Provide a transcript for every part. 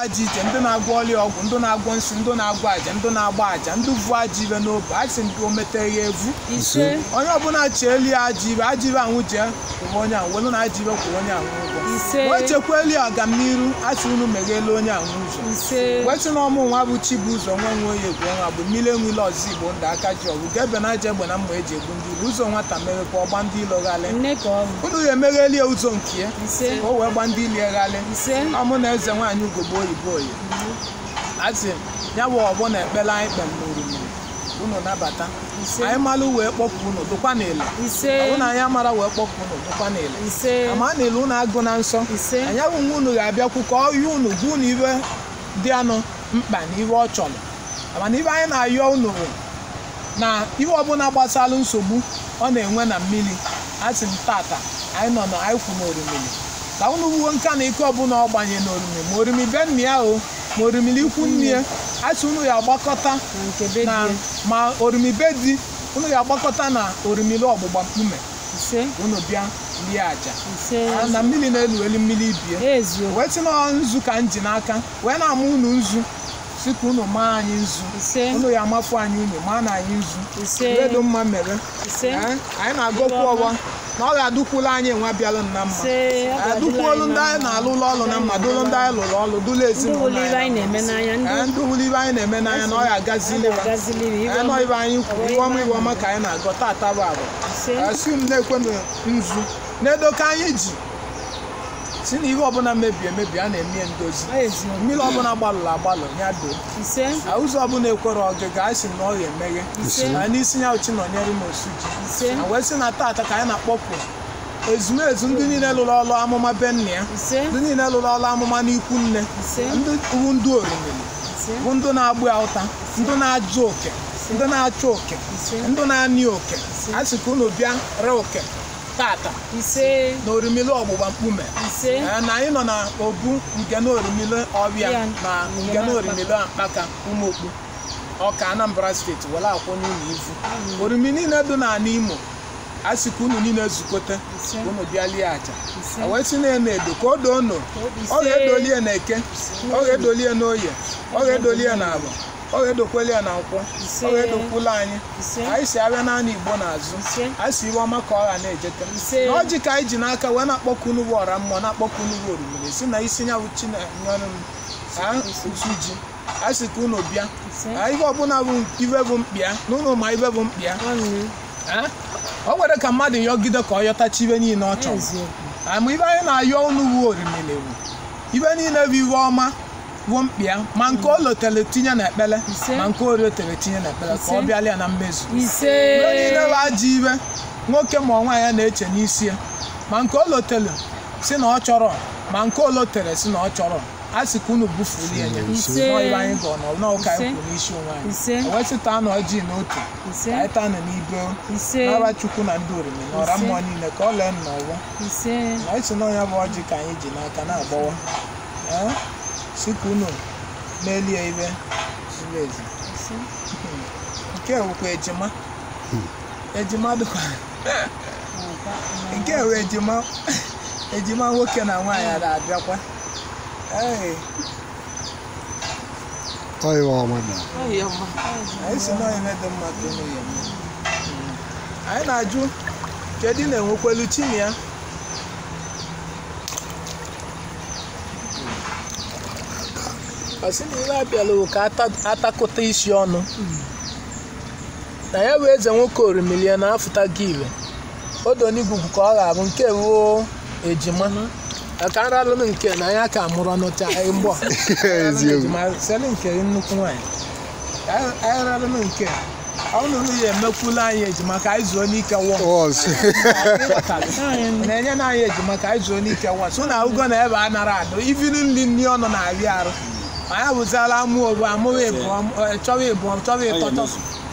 ajọ ije, ndị na-agwọ ọlịa ọgwụ, ndị na-agwọ nsị, ndị na-agwọ àjà, ndị na-agba àjà, ndị vu ajọ ibe n'obu, a sị m o metere ya evu. Ise. Onye ọbụla cheeli ya ajọ ibe, ajọ ibe anwụ jee kwụrụ onye ahụ, welu na ajọ ibe kwụrụ onye ahụ ụgwọ. Ise. Wee chekweli ọganiru, a sị unu meghelu onye ahụ ụzọ. Ise. Wee sị na ọmụ nwa bụ Chibuzo nwa nwe onye egwu nwa bụ mmiri enwile ọzọ Igbo ndụ aka ji ọgwụ ga-ebe na aja egbe na mma eji egbu ndị ilo, ụzọ nwata meghekwa ọgba ndị ilo ghalị. Nne ka ọ bụ. Unu ya emegheli ya ụzọ nke ya Ise. ka o wee gba ndị ilie ghalị. Ise. Ọmụ na eze nwaanyị ugogbe oyibo oyi asị ya bụ ọgbọ na ekpere anyị kpere n'orimiri unu nabata. Ise. Anyị malụ wee kpọpụ unu dụkwa n'ile. Ise. Ọ bụ na anyị amara wee kpọpụ unu dụkwa n'ile. Ise. Ama n'ile unu agụ na nsọ. Ise. Anyị abụ nwa unu ga-abịakwu ka ọ yọọ unu gwa unu ibe dị anụ mkpa na ibe ọ chọrọ. Mana ibe anyị na-ayọ unu bụ na ibe ọbụla gbasara nsogbu ọ na-enwe na mmiri, asị m tata anyị nọ na anyị kwụ n'orimiri ka unu wuo nka na ike ọbụla ọ gbanye n'orimiri, ma orimiri be nna ya o, ma orimiri ikwu nne ya, asị unu ya agbakọta Na nke be na di. ma orimiri be di unu ya agbakọta na orimiri ọgbụgba mkpume. Ise. Unu bịa lie àjà. Ise. Na mmiri na-elu elu mmiri ibie. Eziokwu. Wee sị na nzu ka m ji n'aka wee na-ama unu nzu, si ka unu maa anyị nzu. Ise. Unu ya amafu anyị unu maa na anyị nzu. Ise. Ihe dị mma mere. Ise. Anyị na-agọkwu ọgbọ na ọ ga-adụkwula anyị nwa bịalụ na mma. Ise. Ọ ga-adịla Adụkwuolu anyị ndị anyị na mma. na-alụ ụlọ ọrụ na mma, dụlụ ndị anyị lụrụ ọrụ, dụlụ Ndị ezinụlọ wụlụ ibe anyị anyị na-eme n'anya, na mma. ndị Ndị wụlụ ibe anyị na-eme n'anya na ọ ga-agazili ha. ga-agazili ibe Ee, nọ ọma. ibe anyị kwuru, iwe ọma iwe ọma ka anyị na-agọ tata bụ agba. Ise. Asị m na-ekwenụ nzu na-edoka anyị ji si na ihe ọbụla mebi emebi a na-eme ndozi. Eziokwu. Mmiri ọbụla gbalụrụ agbalụ ya doo. Ise. Na ụzọ ọbụla ekwere ọgịga a sị na ọ ga-emeghe. Ise. Na n'isi ya uchi nọnyere m osu ji. Ise. Na wee sị na tata ka anyị na-akpọpụ ezumezu ndị niile lụrụ ọrụ amụma be nna ya, Ise. ndị niile lụrụ ọrụ amụma n'ikwu nne, Ise. ndị bụ ndị orimiri, Ise. bụ ndị na-agbụ ụta, ndị na-ajụ oke, ndị na-achọ oke, Ise. ndị na-anị oke, a sị ka unu bịa ree oke tata Ise. na orimiri ọgbụgba mkpume. Ise. Na anyị nọ na obu nke na orimiri ọbịa Ya. na nke na orimiri akpaka ụmụokpu ọka Anambra steeti were akwụnye unu ivu orimi niile dị n'ala Imo, a sị ka unu niile zukọta. Ise. Unu bịa lie àjà. Ise. Wee sị na edo ka o doo unu, ọ ga-edolie na eke, ọ ga-edolie na oye, ọ ga-edolie na abụ, ọ ga-edokwelie na nkwọ, Ise. ọ ga-edokwula anyị. Ise. Anyị si abịa naanị Igbo n'azụ. Ise. Anyị si iwe ọma ka ọ ga na-ejete. Ise. Na ọjị ka anyị ji n'aka wee na-akpọku unu bụ ọra mmụọ, na-akpọku unu bụ orimiri, si na isi ya bụ Chinenyerụ m usu ji, anyị si ka unu bịa. Ise. Ife ọbụla bụ ife bụ mkpịa na unu ma ife bụ mkpịa. Nwanne. O nwere ka mmadụ yọgide ka ọ yọtachi ibe niile ọ chọrọ. Eziokwu. Ama ibe anyị na-ayọ unu bụ orimiri bụ ibe niile bụ iwe ọma bụ mkpịa, ma nke o lotere tinye n'ekpere, Ise. ma nke o lotere tinye n'ekpere ka ọ Ise. bịala ya na mmezu. Ise. Ibe niile bụ ajọ ibe nwoke ma nwaanyị ya na-eche n'isi ya, ma nke o lotere si na ọ chọrọ, ma nke o lotere si na ọ chọrọ, a sị ka unu bufuli ya nye. Ise. Nọọ ibe anyị gọọ nọ nọọ ka anyị Ise. kwuru n'isi onwe anyị. Ise. O wee sị taa na ọjị n'otu. Ise. Ka anyị taa nọ n'ibe Ise. n'aba Chukwu na ndị orimi na ọra Ise. mmụọ niile ka ọ lee n'ọgbọ. Ise. Na anyị si n'ọnya bụ ọjị ka anyị ji n'aka na-agbawa. Ee, si ka unu melie ibe zuru ezu. Ise. Nke a bụkwa ejima. Ejima dịkwa nke a bụ ejima, ejima nwoke na nwaanyị na-abịakwa. Ee, Ọ iwe ọma na. anyị si n'ọnya ibe dị mma ka unu ya eme. Anyị na-ajụ kedu na-enwekwelu chi na ya. Ọ sị na ihe abịala bụ ka atakọta isi ọnụ na ya bụ eze nwoke orimiri ya na-afụta gị ibe odo n'igugu ka ọ ga-abụ nke wuo ejima ka nralụnụ nke na ya ka mụrụ ọnụcha mgbọ. Eziokwu. Ejima selu nke nnukwu nwaanyị anyị ralụnụ nke ọnụnụ ya emekwula anyị ejima ka anyị zuo n'ike wụọ. Ọs. Na-enye na anyị ejima ka anyị zuo n'ike wụọ so na ugo na ebe a nara adụ iviri nri nri ọnụ na-arị arụ anyị abụzala amụ obu amụghị ịbụọ chọwa ịbụọ chọwa ịtọ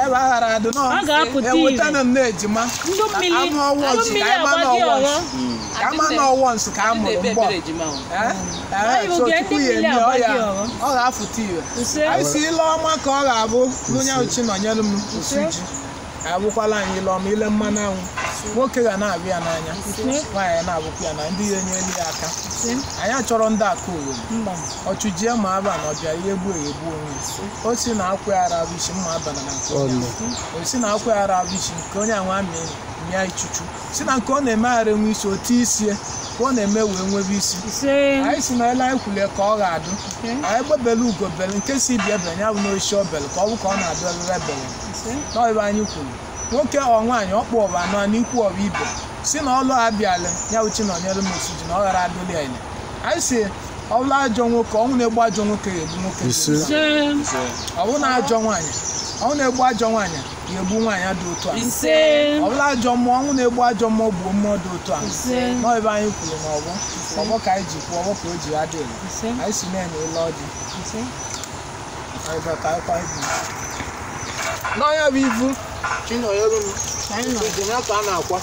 ebe a ghara adụ nọ Ọ ga-apụta ewetana m na ejima Ndụ mmiri, amụ ọwọ ndụ nsị mmiri ka anyị ma na agbaghị ọwọ ọghọ. nsị ka ama na ọwọ nsị ka a mụrụ mgbọ. Ee, Anyị so bụ tupu ndị ya mmiri eme ọ ya agbaghị ọghọ. ọ ga-afụta iwe. Ise. Anyị si ile ọma ka ọ ga-abụ n'onye ahụ chi nọnyere m osu ji. Abụkwala anyị ile ọma ile mmanụ anwụ. Nwoke ga na-abịa ya n'anya, nwaanyị na-abụkwa ya na ndị ya enyelu ya aka. Anyị achọrọ ndị akụ owere. Ọchụjie ma aba na ọbịa ihe egbu egbu onwe. O si na akwa ya ara bụ isi mma abana na nke onye. O si na akwa ya ara bụ isi nke onye anwa mịa ichuchu. Si na nke ọ na-emegharị enwe isi otu isie ka ọ na-eme wee nwebe isi. Anyị si na ele anyị kwulie ka ọ ga-adụ. Anyị gbebele ugo bele nke si bịa bele ya bụ n'oshi obele ka ọ bụ ka ọ na-adụ elele bele. N'ọbụ anyị kwuru. Nwoke ọ nwaanyị ọkpụ ọba anọ n'ikwu ọba ibe si na ọlụ abịala ya uchi na onyere m osuji na ọ ghara adụli ya ile. Anyị si ọbụla ajọ nwoke ọnwụ na-egbu ajọ nwoke ga-egbu nwoke. Ọ bụ na ajọ nwaanyị ọnwụ na-egbu ajọ nwaanyị ga-egbu nwaanyị dị otu a. Ọbụla ajọ mmụọ ọnwụ na-egbu ajọ mmụọ gbuo mmụọ dị otu a. N'ọbụ anyị kwuru na ọgbọ ọgbọ ka anyị ji kwuo ọgbọ ka o ji adị ile. Anyị si na-enye ile ọjị. N'ọnya bụ ivu Chinonyere m ya ka a na-akwa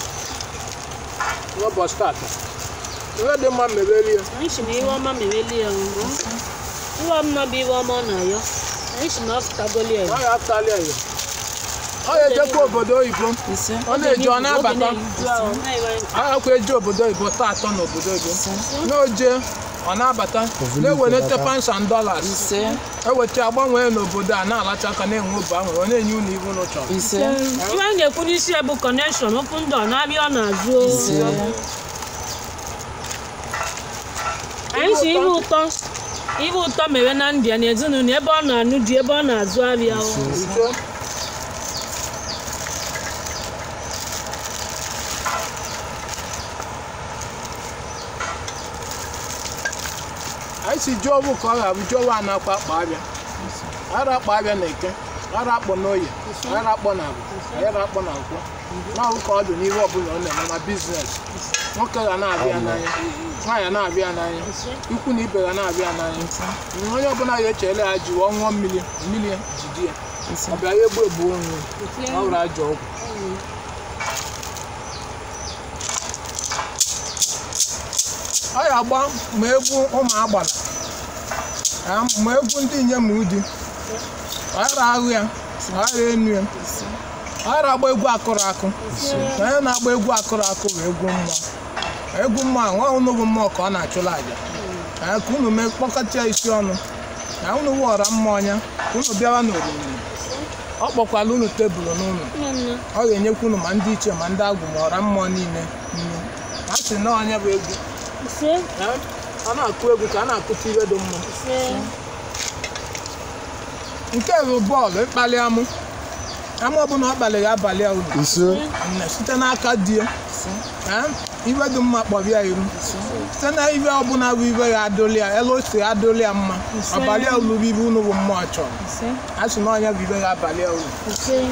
n'ụbọchị tata. Ihe dị mma mebeli ya. Anyị si na ihe ọma mebeli ya. Ihe ọma bụ ihe ọma ọ na-ayọ. Anyị si na ọ fụtagoli ya. Ọ ya-afụtali ya. Ọ ya-ejekwa obodo oyibo. Ọ na-eje ọ na-abata. Ọ yakwa eje obodo oyibo taa atọ n'obodo oyibo. N'oje ọ na-abata na-ewelete pounds and dollars. Eweta agbanwee n'obodo a na-alacha aka na-enwe obi ahụ ọ na-enye unu ibu unu chọrọ. Ihe anyị na-ekwu n'isi ya bụ connection open door na-abịa ọ na-azụ. Anyị si ihe ụtọ mere na ndị ya na ezinụlọ ebe ọ na-anụ di ebe ọ na-azụ abịa. Anyị si jụọ bụ ka ọ ga-abụ jụọ wa na-akpa akpa abịa. Ara akpa abịa na eke, ara akpọ n'oye, ara akpọ na agụ, ara akpọ na nkwọ. Na-ahụ ka ọ dị n'ihe ọbụla ọ na-eme na biznes. Nwoke ga na-abịa n'anya, nwaanyị na-abịa n'anya, ikwu na ibe ga na-abịa n'anya. Onye ọbụla ya echele ya ji ọ ṅụọ mmiri, mmiri jide ya. Ọ bịa ya egbu egbu onwe, ọ wụrụ ajọ ọgwụ. Ọ ya agba ma egwu ụmụ agbara, ma egwu ndị inyom ụdị, ọ yara ahụ ya, ọ yara enu ya, ọ yara agba egwu akụrụ akụ. Onye na-agba egwu akụrụ akụ bụ egwu mmụọ. Egwu mmụọ ahụ unu bụ mmụọ ka ọ na-achụla àjà. Ka unu mee kpọkọta ya isi ọnụ, na unu wụọra mmụọ ya, ka unu bịawa n'orimiri. Ọ kpọkwala unu tebụl n'ụlọ. Ọ ga-enyekwa unu ma ndị ichie ma ndị agwụ ma ọra mmụọ niile nnu. A sị na onye bụ egwu. A na-akụ egwu ka a na-akụta ihe dị mma. Nke bụ bọọlụ ịkpali amụ. Amụ ọbụla ọ kpaliri abalị a unu. Site n'aka di ya. Iwe dị mma kpọrọ ya iru. Site na iwe ọbụla bụ iwe ya adụli ya, elu ose adụli ya mma. Abalị a ulu bụ ibe unu bụ mmụọ chọrọ. A sị na onye bụ iwe ya abalị a ulu.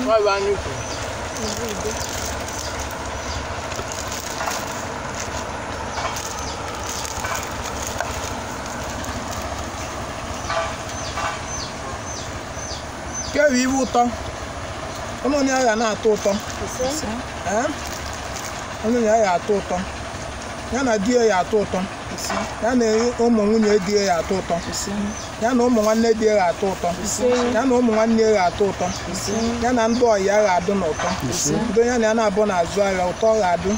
Ọ bụ anyị kwuru. Kedu iwe ụtọ? Ụnụ ya ga na-atọ ụtọ. Ụnụ ya ga-atọ ụtọ. Ya na di ya atọ ụtọ. Ya na ụmụ nwunye di ya atọ ụtọ. Ya na ụmụ nwanne di ya atọ ụtọ. Ya na ụmụ nwanne ya atọ ụtọ. Ya na ndị ọyị ya ga-adụ n'ụtọ. Ndị ya na ya na-abụ n'azụ ahịa ụtọ ga-adụ.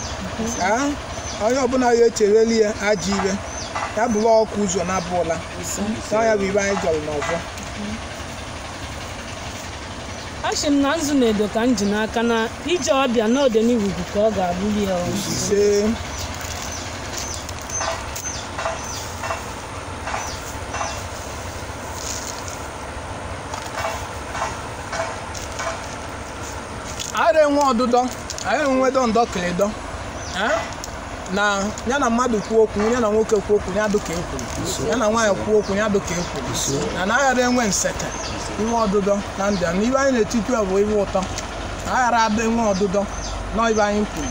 Onye ọbụla ya echeweli ya ajọ iwe. Ya bụrụ ọkụ ụzọ na-abụla. Ya bụ iwe anyị jọrọ n'ọzọ. Asị m na nzu na-edo ka m ji n'aka na ije ọbịa n'ọdịnihu ka ọ ga-abụli ya. Ara enwe ọdụdọ, anyị enwedo ndọkịrịdọ. Na ya na mmadụ kwuo okwu, ya na nwoke kwuo okwu, ya dụka ekwuru. Ya na nwaanyị kwuo okwu, ya dụka ekwuru. Na anaghara enwe nseke, iwe ọdụdọ na ndụ ya. Na iwe anyị na-etiti bụ iwe ụtọ. Aghara adị enwe ọdụdọ na ibe anyị kwuru.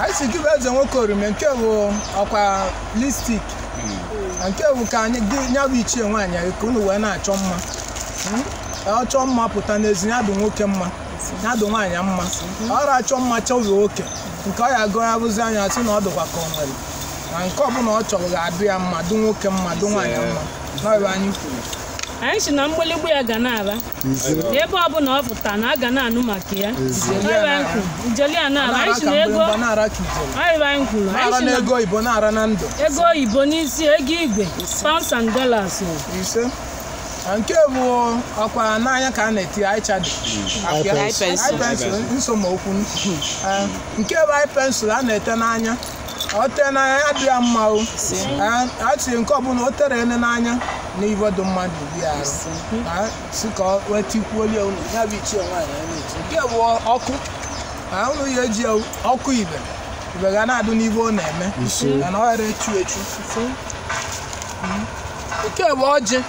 Anyị si gị bụ eze nwoke orime nke bụ ọkwa listik. Nke bụ ka anyị ya bụ ichie nwaanyị ka unu wee na-achọ mma. Ọ chọọ mma pụta n'ezi ya dị nwoke mma. Ya dị nwaanyị mma. Ọ ra-achọ mma chọrọ oke. Nke ọ ya agụ ya bụzi anya sị na ọ dịkwa ka ọ nwere. Na nke ọbụla ọ chọrọ ga-adụ ya mma, dụ nwoke mma, dụ nwaanyị mma. N'ọrụ anyị kwuru. Anyị si na mgbịlịgba ya ga na-aba. Ebe ọbụla ọ pụta na a ga na-anụ maka ya. Ijeli a na-aba. Anyị si na ego anyị kwuru. Anyị si na ego oyibo na-ara na ndụ. Ego oyibo n'isi, ego igwe, pounds and dollars. Ise. Nke bụ ọkwa n'anya ka a na-eti eyeshadow. Eye pencil nsomokwu. Nke bụ eye pencil a na-ete n'anya. Ọ tee n'anya ya dị ya mma o. A sị nke ọbụla o tere ene n'anya na ive dị mmadụ bi arụ. Si ka o wetikwuolie unu ya bụ ichie nwaanyị ya na-eti. Nke bụ ọkụ. Unu ya eji ọkụ ibe. Ibe ga na-adụ n'ive ọ na-eme. Mana ọ ghara echu echu. Nke bụ ọjị.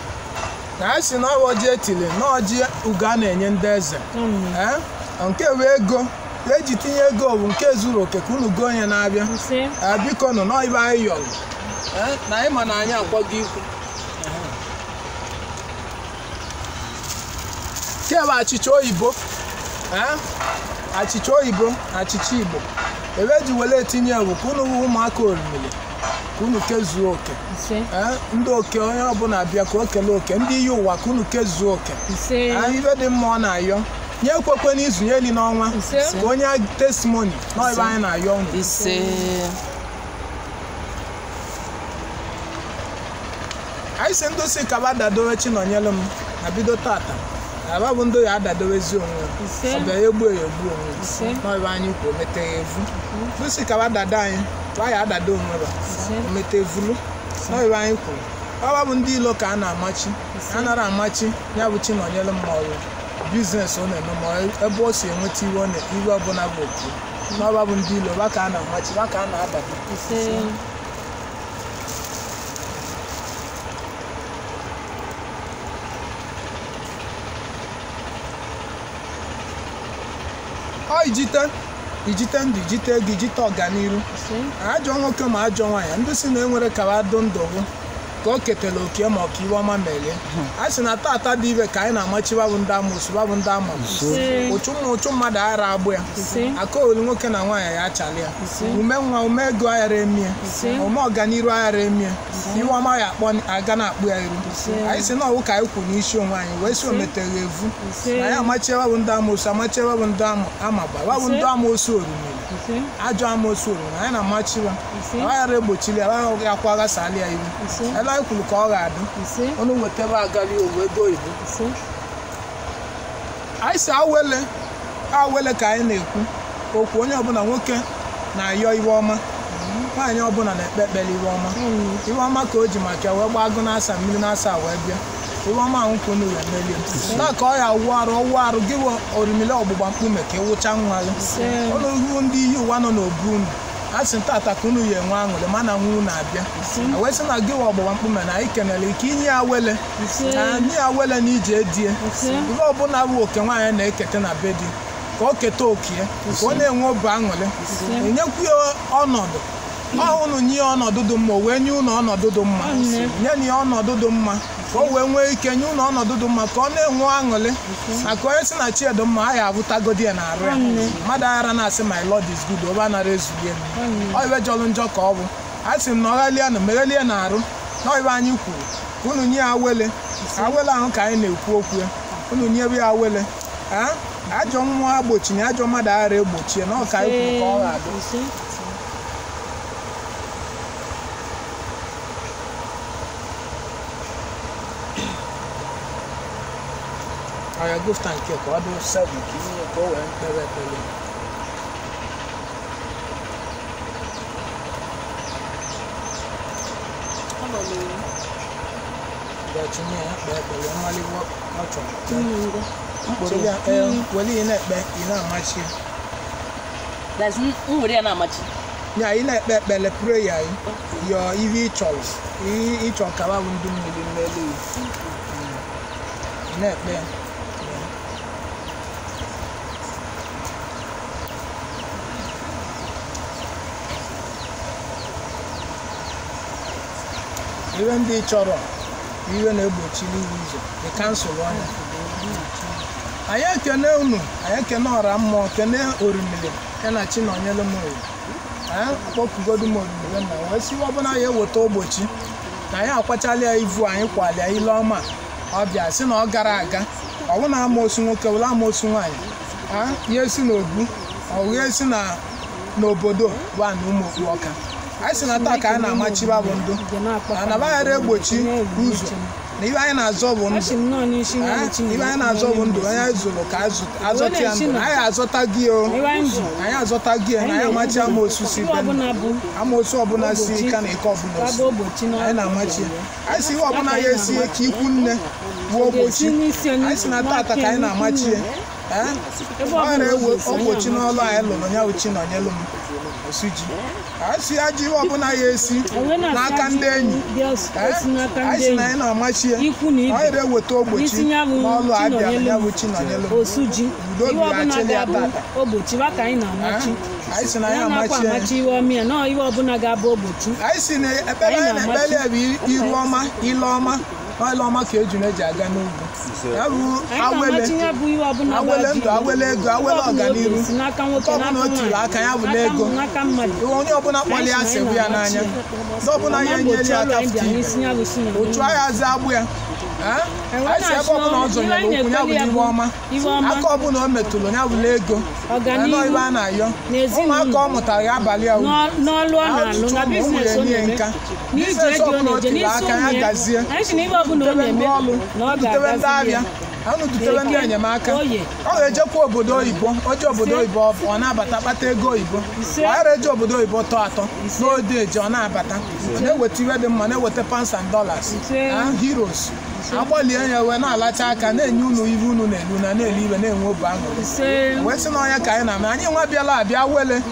Na a sị na ọ bụ ọjị etili na ọjị ugo a na-enye ndị eze. Nke bụ ego eji tinye ego bụ nke zuru oke ka unu goo onye na-abịa. Biko nụ nọ ibe anyị yọrọ na anyị ma na anyị akwago ikwu. Nke bụ achịcha oyibo. Achịcha oyibo, achịcha Igbo. Ebe eji were etinye bụ ka unu hụ ụmụaka orimiri ka unu kezuo oke. Ndị oke onye ọbụla bịa ka o kelee oke, ndị iyi ụwa ka unu kezuo oke. Ibe dị mma ọ na-ayọ nye ekwekwe n'izu nye eli n'ọnwa ka onye testimoni n'ebe anyị na-ayọ unu. Anyị si ndị si kaba dadowe Chinọnyere m na bido tata aba bụ ndị ya adadowezi onwe ọbịa ya egbu ya egbu onwe n'ebe anyị kwuo mete ya evu. Ndị si kaba dado anyị ba ya adado onwe ba omete evulu n'ebe anyị kwuru. Ọba bụ ndị ilo ka a na-amachi a nara amachi ya bụ Chinọnyere m ma ọrụ biznes ọ na-eme ma ebe ọ si enweta iwe ọ na iwe ọbụla bụ otu n'ọba bụ ndị ilo ba ka a na-amachi ba ka a na-adado. Ọ ijite ndụ, ijite ego, ijite ọganiru. Ajọ nwoke ma ajọ nwaanyị ndị si na enwere kaba dụ ndụ bụ ka o ketara oke ma ọka iwe ọma merie. A sị na tata dị ibe ka anyị na-amachiwa bụ ndị amoosu bụ ndị ama ụchụ mmadụ aghara agbụ ya. Aka owelu nwoke na nwaanyị ya achalị ya. Ume nwa ume ego aghara emie, ume ọganiru aghara emie, iwe ọma ya akpọ aga na-akpụ ya iru. Anyị sị na ọwụ ka anyị kwu n'isi onwe anyị wee sị ometere evu na ya amachiwa bụ ndị amoosu amachiwa bụ ndị amagba wa bụ ndị amoosu orumiri ajọ amoosu orumiri anyị na-amachiwa aghara egbochili ya akwa aghasala ya iru. Ebe anyị kwuru ka ọ ga-adị ọnụ nwetebe agali owu ego oyibo. Anyị si awele awele ka anyị na-ekwu okwu onye ọbụla nwoke na-ayọ iwe ọma, nwaanyị ọbụla na-ekpe ekpere iwe ọma. Iwe ọma ka o ji maka wee gbaa agụ na-asa mmiri na-asa wee bịa. Iwe ọma ahụ ka unu wee merie na ka ọ ya wụọ arụ ọwụ arụ gị wụ orimiri ọgbụgba mkpume ka ịwụcha nwa gị. Unu hụ ndị iyi ụwa nọ n'obu unu a sị tata ka unu ya enwe aṅụrị mana nwa unu abịa wee sị na gị wụ ọgbụgba mkpume na anyị kenere ike inye ya wele nye ya wele na ije die ife ọbụla bụ oke nwaanyị na-ekete na be di ka o keta oke ya ka ọ na-enwe obi aṅụrị enyekwu ya ọnọdụ ọ unu nye ọnọdụ dị mma o wee nye unu ọnọdụ dị mma nye na ya ọnọdụ dị mma ka o wee nwee ike nye unu ọnọdụ dị mma ka ọ na-enwe aṅụrị maka onye sị na chi dị mma a ya abụtagodi ya na arụ ya. Mmadụ aghara na-asị my Lord is good obe anara ezulie ọ iwe jọrọ njọ ka ọ bụ a sị m na ọ ghalie na meghelie na arụ na iwe anyị kwuru ka unu nye ya awele awele ahụ ka anyị na-ekwu okwu ya unu nyebe ya awele ajọ mmụọ agbochie ajọ mmadụ aghara egbochie na ọ ka anyị kwuru ka ọ ga-adị. Ọya gụfta nke ka ọ dị 7 ka inye ka o wee mkpere ekpere. Bịa ya kpee ekpere mmalite ọ chọrọ. Were ị na-ekpe ị na-amachi. Ya ị na-ekpe ekpere prayer yọọ ihe ị chọrọ ịchọ ka bụ ndị mmiri mmeri ị na-ekpe. Ihe ndị chọrọ ihe na-egbochiri iwu ụzọ dị kansụl ọnya. Anyị ekene unu, anyị ekene ọra mmụọ, kene orimiri ya na Chinọnyere m oyi. Anyị kpọkugodu m orimiri na wee sị ọbụla ya eweta ogbochi na anyị akwachala ya ivu anyị kwalịa ile ọma Ọ bịa sị na ọ gara aga ọ bụ na amoosu nwoke wụla amoosu nwaanyị ya esi n'obu ọ ya esi na n'obodo bụ ana ụmụ okpu ọka. Anyị sị na taa ka anyị na-amachiba bụ ndụ na anabaghara egbochi ụzọ na ibe anyị na-azọ bụ ndụ. Ibe anyị na-azọ bụ ndụ anyị zụrụ ka azọta ya ndụ anyị azọta gị o anyị azọta gị na anyị amachi amoosu si be amoosu ọbụla si ka na ike ọbụla osi anyị na-amachi ya. Anyị sị ihe ọbụla ya esi ka ikwu nne bụ ogbochi. Anyị sị na tata ka anyị na-amachi ya. Ọ na-ewe ogbochi n'ọlụ anyị lụrụ ya uchi nọnyelụ m osuji. Anyị sị ajọ ihe ọbụla ya esi n'aka ndị enyi anyị sị na anyị na-amachi ya. Ọ na-eweta ogbochi n'ọlụ abịa ya bụ chi nọnyelụ m udo bi achịlị ya tata. Anyị sị na anyị amachi ya. Anyị sị na ekpere anyị na-ekpere ya bụ iru ọma ile ọma ile ọma ka ejuna eji aga n'ugwu. Ya bụ awele awele ndụ awele ego awele ọganiru nke ọbụla o tiri aka ya bụ n'ego. Onye ọbụla kpọrọ ya asị bụ ya n'anya ndị ọbụla ya enyere ya aka fụta ibe otu agha azị agbụ ya. Anyị sị ebe ọbụla ọ zọnyere ụkwụ ya bụ n'iwe ọma aka ọbụla o metụrụ ya bụ n'ego anọ ibe a na-ayọ ụmụaka ọ mụtara ya abalị a uru ụmụ ya enye nka biznes ọbụla o tiri aka ya gazie dutere ndị ọlụ dutere ndị abịa anụ dutere ndị enyemaka. Ọ ga-ejekwa obodo oyibo oje obodo oyibo ọ na-abata kpata ego oyibo ọ ghara eje obodo oyibo tọọ atọ n'ode eje ọ na-abata ọ na-eweta iwe dị mma na-eweta pounds and dollars heroes agbalie ya wee na-alacha aka na-enye unu ibe unu na-elu na na-ele ibe na-enwe obi aṅụrị wee sị na ọnya ka anyị na-ama. Anyị nwa bịala abịa wele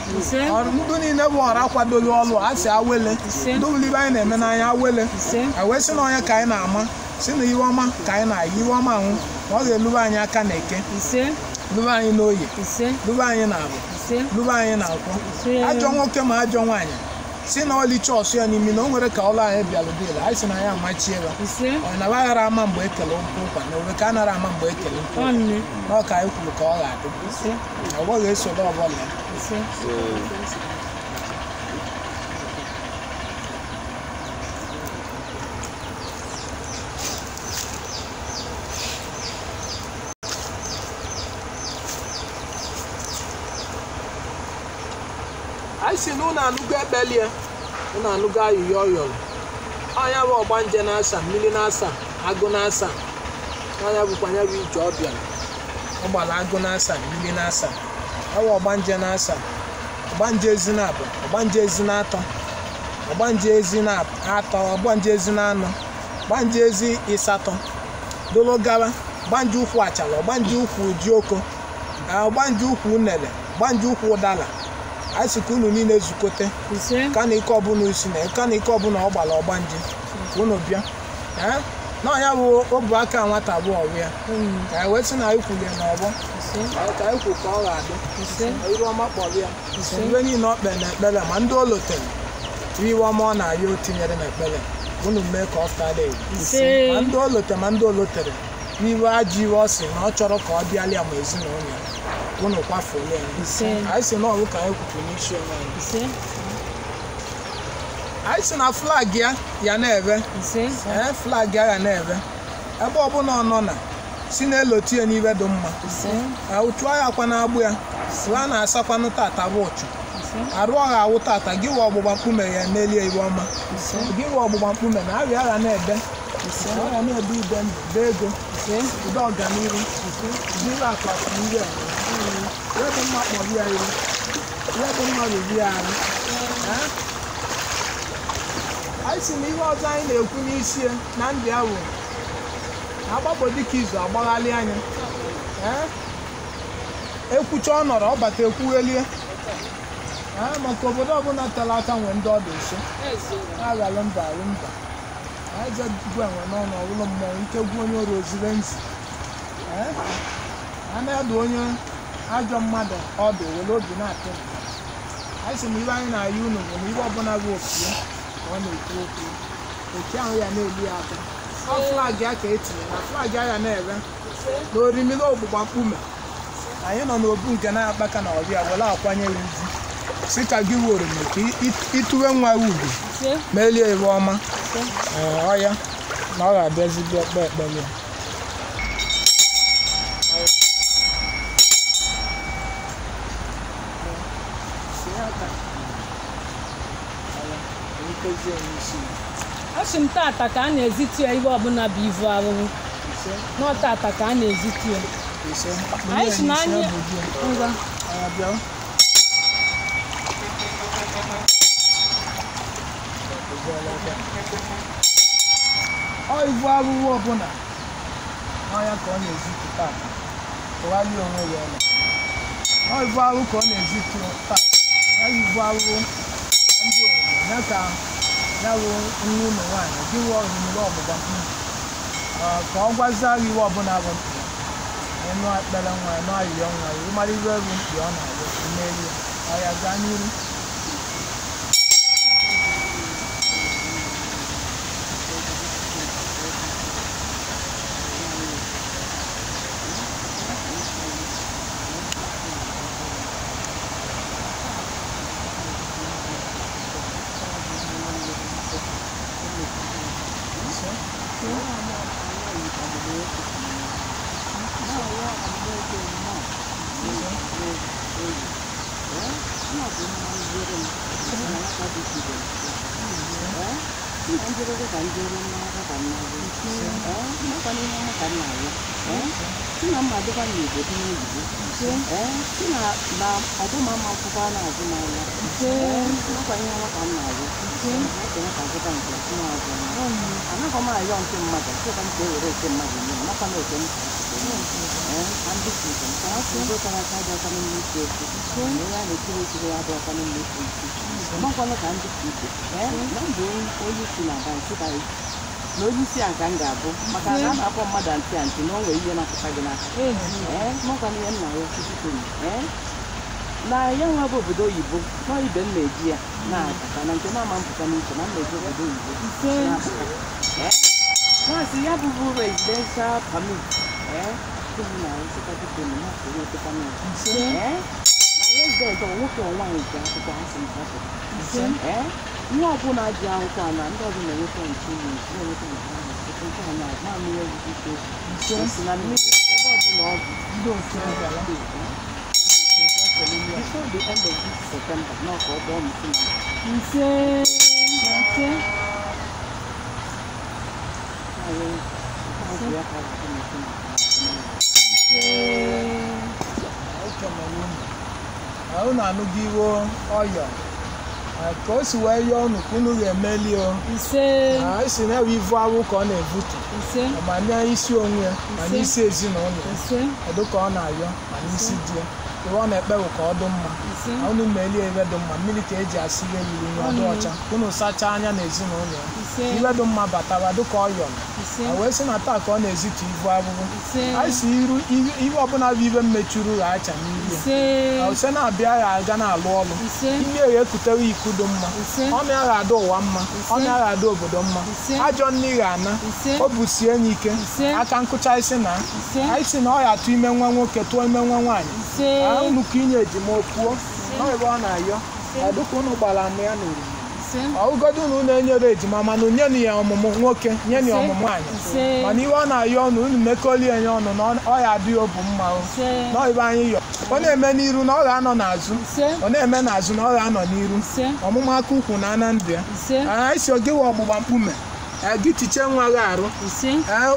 ndụ niile bụ ọra akwadoghị ọlụ a sị awele ndị bụrụ ibe anyị na-eme n'anya awele wee sị na ọnya ka anyị na-ama si na iwe ọma ka anyị na-ayị iwe ọma anwụ na ọ ga-elube anyị aka na eke lube anyị n'oye lube anyị na abụ lube anyị na nkwọ ajọ nwoke ma ajọ nwaanyị si na ọlicha ọsụ ya n'imi na o nwere ka ọlụ anyị bịalụ bịala anyị sị na anyị amachie ya ọ na aghara ama mgbe ekele ụkwa na owe ka a nara ama mgbe ekele nkwa na ọ ka anyị kwuru ka ọ ga-adị ọgbọ ga-esoro ọbụla ya. Anyị si na ụnụ anụgo ekpelie ụnụ anụgo ayụyọ ọyọrọ ọnya bụ ọgbanje na-asa mmiri na-asa agụ na-asa ọnya bụkwa ya bụ ije ọbịa ọ gbara agụ na-asa mmiri na-asa ọ bụ ọgbanje na-asa ọgbanje ezi na-abụ ọgbanje ezi na-atọ ọgbanje ezi na-atọ ọgbanje ezi na-anọ ọgbanje ezi ịsatọ dolo gawa ọgbanje ukwu achala ọgbanje ukwu jioko ọgbanje ukwu unele ọgbanje ukwu ụdala. Anyị sị ka unu niile zukọte ka na ike ọbụla isi na ka na ike ọbụla ọ gbara ọgbanje ka unu bịa na ọnya bụ obu aka nwata bụ ọrụ ya ka anyị wee sị na anyị kwulie n'ọgbọ ka anyị kwu ka ọ ga-adị iru ọma kpọrọ ya iwe niile ọ kpere na ekpere ma ndị o lotere iwe ọma ọ na-ayọ o tinyere na ekpere unu mee ka ọ fara ewu ma ndị o lotere ma ndị o lotere n'iwe ajọ iwe ọ sị na ọ chọrọ ka ọ bịalịa ma ezinụlọ ya unu kwafuola ya. Anyị sị na ọrụ ka anyị kwupụ n'isi onwe anyị. Anyị sị na flag ya ya na-ebe flag ya ya na-ebe ebe ọbụla ọ nọ na si na-eloti ya n'ibe dị mma ụchụ agha akwa na-agbụ ya a na-asakwanụ tata bụ ụchụ arụ ọha awụ tata gị wee ọgbụgba mkpume ya emelie iwe ọma gị wee ọgbụgba mkpume na arịa agha na-ebe ọ ga na-ebe ude ndụ ude ego ude ọganiru ude akụ akụ ndị a ihe dị mma kpọrọ ya iru ihe dị mma ruru ya arụ. Anyị si na ihe ọzọ anyị na-ekwu n'isi na ndị ahụ na-agbapụ dịka izu agbaghalị anya ekwucha ọ nọrọ ọ bata ekwughelie maka obodo ọbụla tere aka nwee ndị ọdụ nso na-aghalụ mba alụ mba eze gwu enwe n'ọnụ ọbụla mmọnwụ ike gwu onye ọrụ ozire nzi a na-adụ onye ajọ mmadụ ọdụ were obi na-atụ anyị sị na iwe anyị na-ayọ unu bụ na iwe ọbụla bụ okie ka ọ na-ekwu okwu oke ahụ ya na-elu ya aka ọ flag ya ka etinye na flag ya na-ere na orimiri ogbugba mkpume anyị nọ n'obu nke na-akpaka na ọbịa were akwanye ya ugwu si ka gị were ka ịtụwe nwa ya ugwu melie iwe ọma ọya na ọ ga-abịazi bịa kpee ekpere ya. Kpezie n'isi. Asị m tata ka a na-ezitu ya ibe ọbụla bụ ivu arụrụ. Ise. Nọ tata ka a na-ezitu ya. Ise. Anyị si na anyị ngwa. Anya bịa. Ọ ivu arụrụ ọbụla n'ọnya ka ọ na-ezitu tata. Tụgharịa onwe ya ọla. Ọ ivu arụ ka ọ na-ezitu tata. Ya ivu arụrụ ndị obodo ya ka ya bụ nwa ụmụ nwaanyị gị wụọ oriri ọgbụgba mkpu ka ọ gwazie gị iwe ọbụla bụ mkpi ya. Ịnụ ekpere nwa ya, nụ ayịyọ nwa ya, ịmara iwe bụ mkpi ọ na-arịọ, imeri ya. Ọ ya gaa n'iru. Na onye isi a ka m ga-abụ maka na a na-akpọ mmadụ antị antị na o nwere ihe na-apụta gị n'aka. Makwana ihe m na-arịọ Chukwu na ya nwa bụ obodo oyibo nọ ibe m na-eji ya na-akata na nke na-ama mpụta n'uche na m na-eji obodo oyibo na-asị ya bụbu residential permit na resident nwoke nwaanyị ji akwụkwọ ha si na ihe ọbụla ji akwụkwọ a na ndị ọzọ na-enweta nche na-enweta nke a na-ama ihe ike si na mmiri ebe ọbụla ọ bụ Ndị otu ya bịara. Before the end of this September, no, ka ọ bụ ọmụsị na Ise. Ise. Ekelere unu. Na unu anụgo iwe ọyọ. Ka o si wee yọọ unu ka unu ga-emeli o. Ise. Na esi na ewe ivu arụ ka ọ na-ebutu. Ise. Ma n'isi onwe ya, ma n'isi ezinụlọ ya. Ise. Kedu ka ọ na-ayọ ma n'isi di ya. Iwe ọ na-ekpe bụ ka ọ dị mma. Ise. Na unu melie iwe dị mma, mmiri ka eji asị ihe yiri nri ọdụ ọcha. Unu sachaa anya na ezinụlọ ya. Ise. Iwe dị mma batara dịka ọ yọrọ. Ise. Na wee sị na taa ka ọ na-ezitu ivu arụrụ. Ise. Anyị si iru iwe ọbụla bụ iwe mmechuru ga-acha n'iru ya. Ise. Na ose na-abịa ya aga na-alụ ọlụ. Ise. Ime ya ekutere iku dị mma. Ise. Ọnụ ya ga-ada ụwa mma. Ọnụ ya ga-ada obodo mma. Ise. Ajọ nne ga-ana. Ise. O busie ya ike. Ise. Aka nkụcha isi na. Ise. Anyị si na ọ ya atụ ime nwa nwoke tụọ ime nwa nwaanyị. Ise. Nnukwu inye ejima okwuo. Ọ ebe ọ na-ayọ. Ọdụka unu gbara ama ya n'oriri. Ise. Ọgụgodu unu na-enyere ejima mana nyenụ ya ọmụmụ nwoke nyenụ ya ọmụmụ nwaanyị. Ise. Mana iwe ọ na-ayọ ọnụ unu mekọlie ya ọnụ na ọ ya adị obu mma o. Ise. Na ibe anyị yọ. Ọ na-eme n'iru na ọ ga-anọ n'azụ. Ise. Ọ na-eme n'azụ na ọ ga-anọ n'iru. Ise. Ọmụmụ aka ukwu na ana ndụ ya. Ise. Anyị si oge we ọgbụgba mkpume. Gị tiche nwa gị arụ. Ise.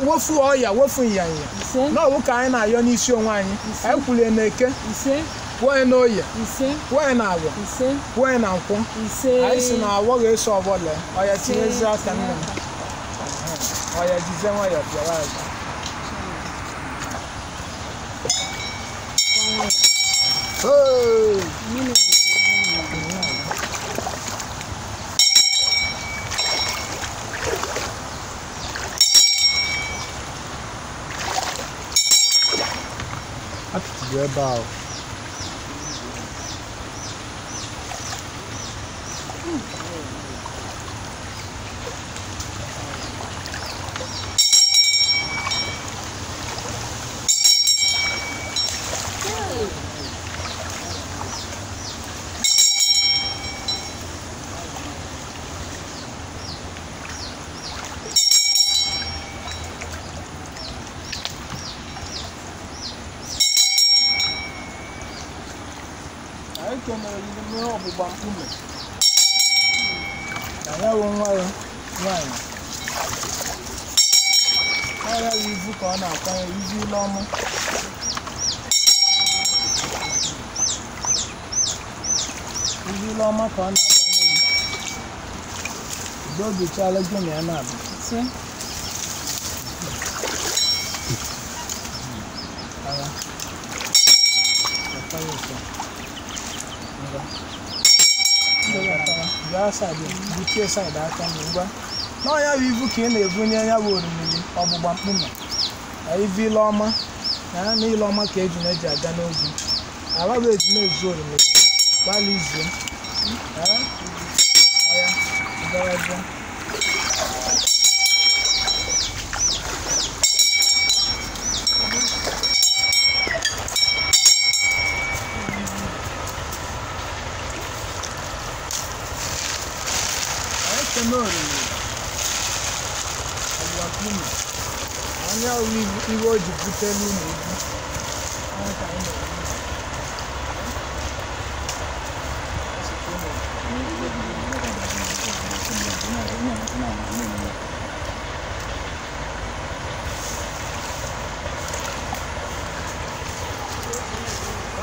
Wofu ọya wofu nyanya. Ise. N'ọwụ ka anyị na-ayọ n'isi onwe anyị. Anyị kwulie na eke, Ise. kwuo na oye, Ise. kwuo na agwọ, Ise. kwuo na nkwụ. Ise. Anyị si na awọ ga-eso ọgbọ lee. Ọya tinyezie aka nne m. Ọya jizie nwayọọ bịawa azụ. Hey! Apịtị dị ebe ahụ. Anyị kenere gị mmiri ọgbụgba mkpume. Na ya bụ nwa ya nwaanyị. Ọ ya bụ ivu ka ọ na-akwanye, ivu ile ọma. Ivu ile ọma ka ọ na-akwanye gị. Udo bichala gị na ya na-abụ. Ise. Agha. Akwanye ụtọ. Ngwa. Bịa saịdị, butie saịdị aka m ngwa. N'ọnya bụ ivu ka ị na-ebunye ya bụ orumili ọgbụgba mkpume. Na ivu ile ọma, na ile ọma ka ejuna eji aga n'ogu. Ala bụ ejuna ezu orumili, gbalị izuo. Ọya, gawazie. Ekene orumili ọgbụgba mkpume. Anya iwe o ji bute n'ụlọ ibu. Ọ ka anyị na-ekwu.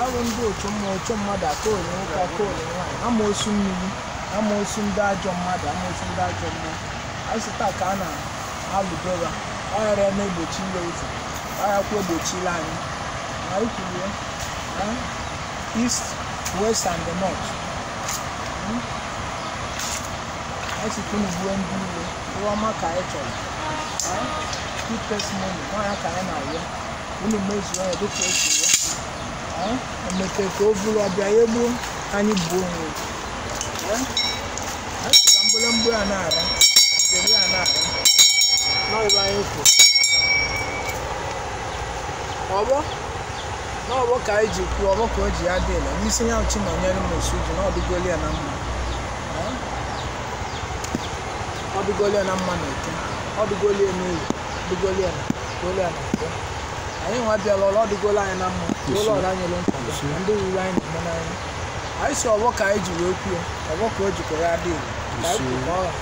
Ọ bụ ndị otu mmụọ otu mmadụ aka onye nwoke aka onye nwaanyị, amoosu mmiri, amoosu ndị ajọ mmadụ, amoosu ndị ajọ mmụọ. Anyị sị taa ka a na-alụdo ha, ọghara na-egbochi ile ụzọ, ọghara kwa egbochila anyị. Ma anyị kwuru ya, east, west and the north. Anyị sị ka unu gbuo ndị ilo, ihe ọma ka anyị chọrọ. Good testimony, nwaanyị ka anyị na-arịọ, unu mezuo ya dịka o si ya. Emeke ka o buru ọbịa ya egbuo anyị gbuo onwe ya. Anyị sị ka mgbịrịmgba ya na-ara, njeri ya na-ara, n'ọrụ anyị kwuru. Ọgbọ n'ọgbọ ka anyị ji kwuo, ọgbọ ka o ji ya dị ile n'isi ya Chinọnyere m Osuji na ọdịgoli ya na mma. Ọdịgoli ya na mma na eke, ọdịgoli ya n'oyi, ọdịgoli ya na goli ya na eke. Anyị nwa bịala ọrụ ọdịgolo anyị na mma, ụlọ ọrụ anyị nyere nkwado, na ndị ruru anyị na-eme n'anya. Anyị si ọgbọ ka anyị ji wee kwuo, ọgbọ ka o jikọrọ ya dị ile, ka anyị kwuo ka ọ ghara.